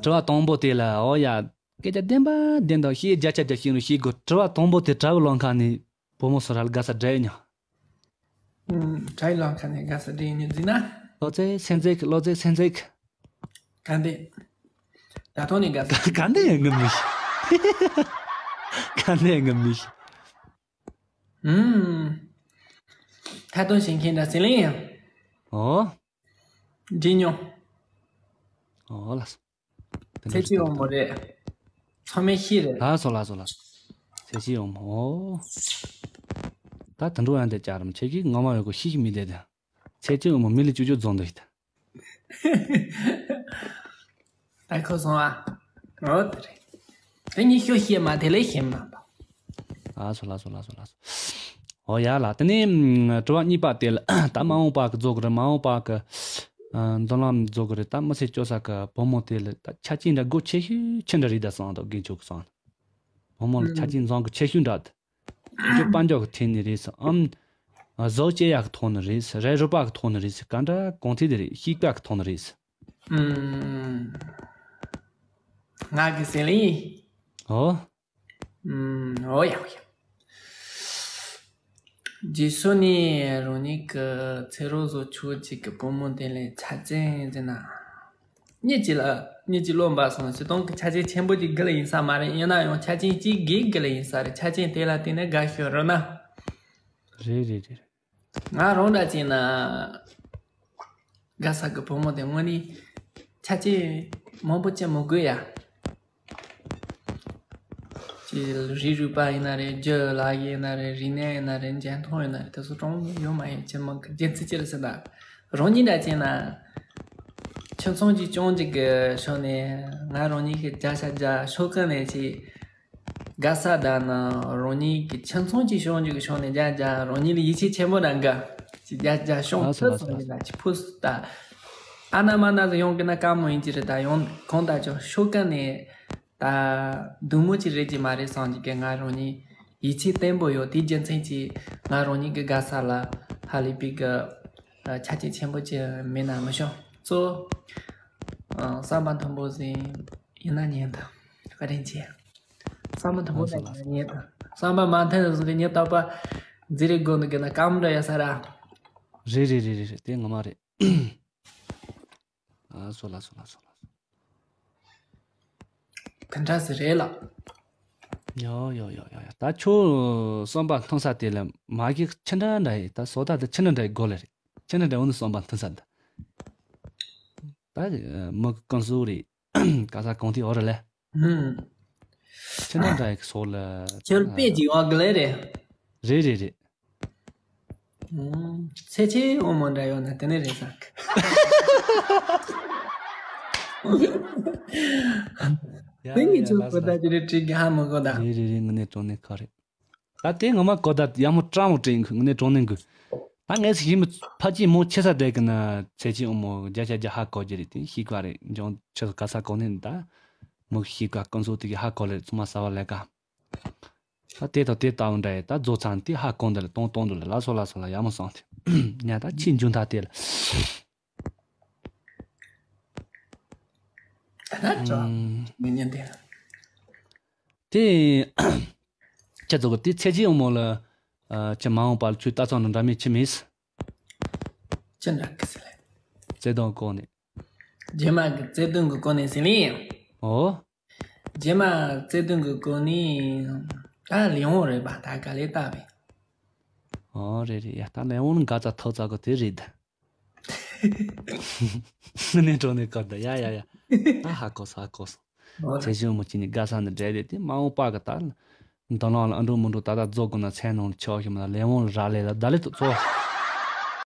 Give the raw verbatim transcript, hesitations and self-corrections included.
དྲི་བ་དང་པོ་དེ་ལ་འོ་ཡ། སྐད་ཆ་བདེན་པ་བདེན་དང་ཤེས་བརྒྱ་ཆ་བརྒྱ་ཤེས་རུང་ཤེས་དགོས། དྲི་བ་དང་པོ་དེ་གྲྭ་བའི་ལོ་ཁ་ནས་བུ་མོ་སུ་ར་ལ་དགའ་ས་འདྲ་ཡོད་ཉོ། ཨུམ། གྲྭ་བའི་ལོ་ཁ་ནས་དགའ་ས་འདྲ་ཡོད་ཉོ་ཟིན་ན། ལོ་ཙེ་སེམས་ཚེག་ལོ་ཙེ་སེམས་ཚེག་ག་འདི། ད་ཐོག་ནས་དགའ་ས། ག་འདི་ཡང་ངུ་མི་ཤེས། ག་འདི་ཡང་ངུ་མི་ཤེས། ཨུམ། ཐ་དོན་བྱེད་མཁན་འདྲ་ཟིན་ལེ་ཡང་། ཨོ། འདྲི་མྱོང་། ཨོ་ལ། ཚེ་སྐྱིད་འོང་མོ་རེད། ཚང་མས་ཤེས་རེད། ལགས་སོ་ལགས་སོ་ལགས་སོ། ཚེ་སྐྱིད་འོང་མོ། ད་དུད་འགྲོ་ཡང་དེ་བཅར་རམ་ཁྱེད་ཀྱིས་ངོ་མ་ཡོད་གོ་ཤེས་ཀྱི་མི་བསྡད་དེ། ཚེ་སྐྱིད་འོང་མོ་མི་ལ་ཅུ་ཅུ་རྫོང་དུ་ཡིད། ད་ཁོ་སོང་ཨ། འོ་དེ་རེད། དེ་ཉིད་ཤོད་ཤེས་མ་དེ་ལས་ཤེས་མ་པ། ལགས་སོ་ལགས་སོ་ལགས་སོ་ལགས་སོ། ཨོ་ཡ་ལ་དེ་ནས་དྲི་བ་གཉིས་པ་དེ་ལ་ད་མ་འོངས་པ་གི་རྫོགས་གི་རེད། མ་འོངས་པ་གི་མདུན་ལམ་རྫོགས་གི་རེད། ད་མི་ཚེ་སྐྱོ་ས་གི་བུ་མོ་དེ་ལ་ད་ཆ་རྐྱེན་འདྲ་སྒོ་ཆེ་ཤོས་ཆི་འདྲ་རེད་ད་སོང་དོ་དགེ་ཆོས་གི་སོང་། བུ་མོ་ལ་ཆ་རྐྱེན་བཟང་གི་ཆེ་ཤོས་འདྲ། རྒྱུ་དཔལ་འབྱོར་གི་ཐད་ནས་རེད་ཟེར་ཨམ། བཟོ་བཅོས་ཡག་གི་ཐོག་ནས་རེད་ཟེར་རས་རུ་པ་གི་ཐོག་ནས་རེད་ཟེར་ག་འདྲ་གང་ཐད་དེ་རེད་ཤེས་ཀ་གི་ཐོག་ནས་རེད་ཟེར། ཨུམ། ང་གི་ཟེར་ལེ། ཨོ། ཨུམ། ཨོ་ཡ་ཨོ་ཡ། རྗེས་སུ་ནི་རང་ཉིད་ཀྱི་ཚེ་རོགས་བཟོ་ཆོག་ཅིག་གི་བུ་མོ་དེ་ལས་ཆ་ཅན་ཟེར་ན། གཉིས་ཀྱི་ལ་གཉིས་ཀྱི་བློ་འབབ་སོང་། སྤྱི་དོན་གྱི་ཆ་རྐྱེན་ཆེན་པོ་ཅིག་དགོས་ལ་ཡིན་ས་མ་རེད། ཡིན་ན་ཡང་ཆ་རྐྱེན་གཅིག་གིས་དགོས་ལ་ཡིན་ས་རེད། ཆ་རྐྱེན་དེ་ལ་བརྟེན་ནས་དགའ་ཤོད་རོགས་གནང་། རེད་རེད་རེད། ང་རང་འདྲ་བྱས་ན་དགའ་ས་གི་བུ་མོ་དེ་དངོས་གནས་ཆ་རྐྱེན་མང་པོ་ཅིག་མི་དགོས་ཡ། ཅིག་རིགས་རུས་པ་ཡིན་ན་རེད། རྒྱུ་ལག་ཡིན་ན་རེད། རིག་གནས་ཡིན་ན་རེད། འཇོན་ཐང་ཡིན་ན་རེད། དེ་ཚོ་གྲངས་ཡོད་མ་ཡོད་ཅི་མང་གི་རྒྱུ་མཚན་ཅི་རེད་ཟེར་ན། རང་ཉིད་འདྲ་བྱས་ན་ཁྱིམ་ཚང་གཅིག་རྐྱང་གཅིག་གི་ཕྱོགས་ནས་ང་རང་ཉིད་ཀྱི་བརྒྱ་ཆ་བརྒྱ་ཤོག་གི་ནས་ཅིག་དགའ་ས་དང་ན་རང་ཉིད་ཀྱི་ཁྱིམ་ཚང་གཅིག་ཤོག་གཅིག་གི་ཕྱོགས་ནས་བརྒྱ་བརྒྱ་རང་ཉིད་ལ་ཡིད་ཆེས་ཆེན་པོ་དང་དགའ་ཅིག་བརྒྱ་བརྒྱ་ཤོག་ལགས་སོ་ལགས་སོ་ལགས་སོ། ཅིག་ཕུ་སུ་ད་ཨ་ན་མ་ན་ཟེར་ཡོང་གི་ན་དཀའ་མོ་ཡིན་གྱི་རེད། ད་ཡོང་གང་ལྟར་ཀྱང་ཤོག་གི་ནས། ད་སྡུག་མོ་ཅིག་རེད་ཀྱི་མ་རེད་བསམ་གྱི་གི་ང་རང་ཉིད་ཡིད་ཆེས་བརྟན་པོ་ཡོད། དེའི་རྒྱུ་མཚན་གྱིས་ང་རང་ཉིད་ཀྱི་དགའ་ས་ལ་ཧ་ལས་པའི་གི་ཆ་རྐྱེན་ཆེན་པོ་ཅིག་མེད་ན་མི་ཤོང་། གཙོ་བསམ་པ་མཐུན་པོ་ཟིན་ཡིན་ན་ཉན་དང་བཀའ་དྲིན་ཆེ། བསམ་པ་མཐུན་པོ་ཟིན་ཉན་དང་བསམ་པ་མ་མཐུན་ཟིན་གི་ཉན་དག་པ་འཛི་རེ་དགོས་འདུག་གི་ན་སྐམ་འདྲ་ཡ་ས་ར། རེད་རེད་རེད་རེད། དེ་ངོ་མ་རེད། ཨ་སོ་ལ་སོ་ལ་སོ་ལ། དེ་འདྲ་ཟེར་རེད་ལགས། ཡོ་ཡོ་ཡོ་ཡོ་ཡོ། ད་ཁྱོད་བསམ་པ་མཐུན་ས་དེ་ལ་མ་གི་ཆི་འདྲ་འདྲ་ཡིན། ད་བཟོ་ལྟ་དེ་ཆི་འདྲ་འདྲ་ཡི་དགོས་ལེ་རེད། ཆི་འདྲ་འདྲ་འོ་ནི་བསམ་པ་མཐུན་ས་འདི། ད་མི་གི་ཀུན་གསོ་རེད། ག་ས་གང་དེ་འོ་རེད་ལེ། ཧུམ། ཆི་འདྲ་འདྲ་ཡི་སོགས་ལ། ཁྱོད་དཔེ་ཅིག་ཡོང་གི་ལེ་རེད། རེད་རེད་རེད། ཚེ་ཆེ་འོ་མོ་འདྲ་ཡོད་ན་དེ་ནས་རེད་ཟེར། ཡ་དེ་ངས་ཡ་ཚོ་ལགས་སོ་གོ་ད་ལགས་སོ། དེ་རེད་བྲིས་གི་ཧ་མི་གོ་ད། རེད་རེད་རེད། དངོས་གནས་དྲང་གནས་ཁག་རེད། ད་དེ་ངོ་མ་གོ་ད་ཡག་མོ་སྤྲང་མོ་དྲན་གི་དངོས་གནས་དྲང་གནས་གི། ད་ངས་ཞིག་མི་ཕ་ཅིག་མོ་ཆེ་ས་བསྡད་གི་ན་ཚེ་ཆེ་འོ་མོ་བརྒྱ་ཆ་བརྒྱ་ཧ་གོ་རྒྱུ་རེད། དེ་ཤེས་ག་རེད། འཇོང་ཆེ་ས་ག་ས་གོ་ནས་ད་མོ་ཤེས་ག་ཀུན་གསོ་དེ་གི་ཧ་གོ་ལེ་ཚང་མ་ས་བ་ལས་ཀ། ད་དེ་དང་དེ་ལྟ་བུ་འདྲ་ཡི་ད་རྫོགས་ཚང་དེ་ཧ་གོ་འདི་ལ་གཏོང་གཏོང་འདི་ལ་ལ་སོ་ལ་སོ་ལ་ཡག་མོ་སོང་དེ། ཉ་ད་ཕྱི་འཇུ་མཐའ་དེ་ལ། ད་ད་ཅོ་ཨམ། མི་ཉན་དེ། དེ་ཁྱེད་ཚོ་གི་དེ་ཚེ་ཆེ་འོ་མོ་ལ་ཨ་ཁྱེད་མ་འོངས་པ་ལ་ཁྱོད་ལྟ་ཚང་ནང་འདྲ་མེད་ཁྱི་མིས། ཅི་འདྲ་གི་ཟེར་ལེ། བརྩེ་དུང་གོ་ནས། རྗེས་མ་གི་བརྩེ་དུང་གི་སྐོར་ནས་ཟིན་ལེ། ཨོ། རྗེས་མ་བརྩེ་དུང་གི་སྐོར་ནས་ད་ལེའོ་རེད་པ། ད་ག་ལེ་ལྟ་བས། ཨོ་རེད་རེད་ཡ། ད་ལེའོ་ནི་ག་ཚ་ཐག་ཚ་གི་དེ་རེད། ངི་ནས་འགྲོ་ནས་བཀར་ད་ཡ་ཡ་ཡ། ད་ཧ་གོ་སོང་ཧ་གོ་སོང་། ཨོ་རེད། ཚེ་ཆུང་མོ་གཅིག་ནི་དགའ་ས་ནི་འདྲ་རེད་དེ་མ་འོངས་པ་གི་ད། མདང་ལང་ལ་ཨ་འགྲོ་མི་འགྲོ་ད་ད་རྫོགས་དགོས་ན་མཚན་ནང་ལ་ཆེ་བ་ཞིག་མ་ལ་ལེའོ་ལ་རག་ལས་ལ་ད་ལེ་ཏོ་ཚོ།